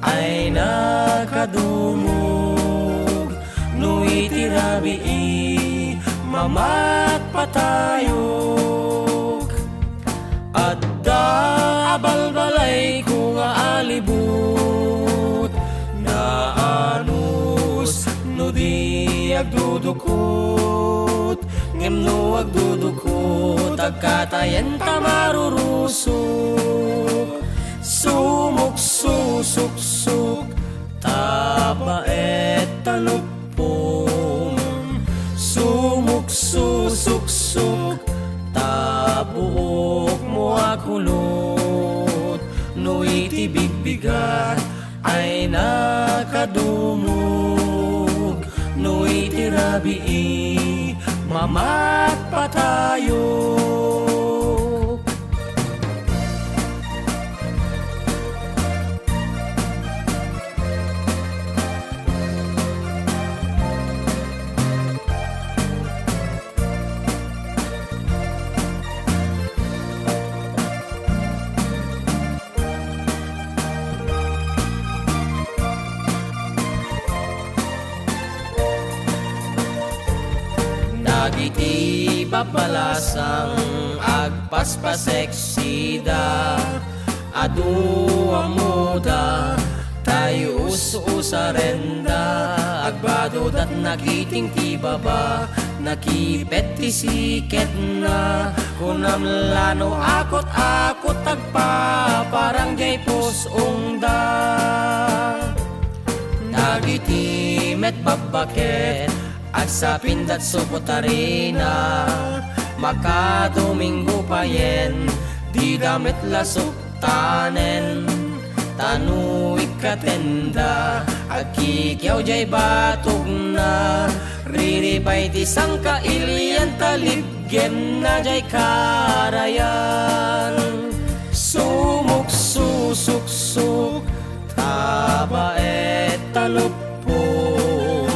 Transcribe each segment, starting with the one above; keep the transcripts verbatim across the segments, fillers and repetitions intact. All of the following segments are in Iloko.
ay nakadumog. No iti rabii, mamatpatayok. Adda a balbalayko nga alibut, naanus no di agdudukot. Ngem no agdudukot, agkatayen ta marurusok. Sumuksusuksok, ta baet ta luppom. Sumuksusuksok, ta buokmo a kulot. No iti bigbigat, ay nakadumog. No iti rabii, mamatpatayok. Dagiti babbalasang agpaspaseksida, adu ammoda, tay us-usarenda. Agbadodat nakiting ti baba, nakipet ti siketna. Kunam la no akut-akut agpaparang jay pus-ongda. Dagiti met babbaket, agsapindat supot arina. Makadomingo payen, dida met la suktanen. Ta no ikkatenda, agkikiaw jay batogna. Riripay ti sangkailian ta libgemna jay karayan. Sumuksusuksok, ta baet ta luppom.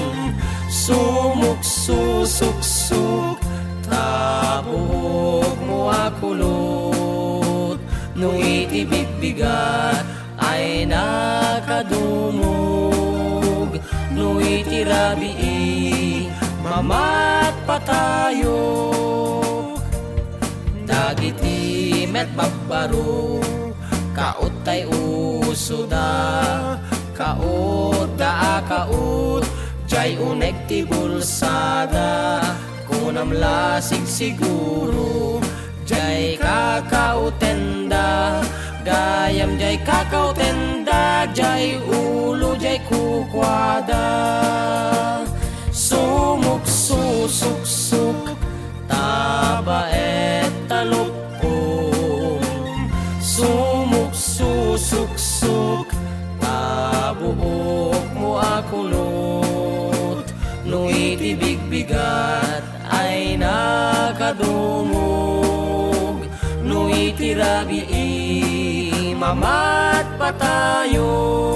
Sumuksusuksok, ta buokmo a kulot. No iti bigbigat, ay nakadumog. No iti rabii, mamatpatayok. Dagiti met babbaro, kaut tay usoda. Kautda a kaut, jay uneg ti bulsada. Kunam la sigsiguro, jay kakautenda. Gayam jay kakautenda, jay ulo, jay kukuada. Sumuksusuksok, ta baet ta luppom. Sumuksusuksok, ta buokmo a kulot. No iti bigbigat, ay nakadumog. No iti rabii, mamatpatayok.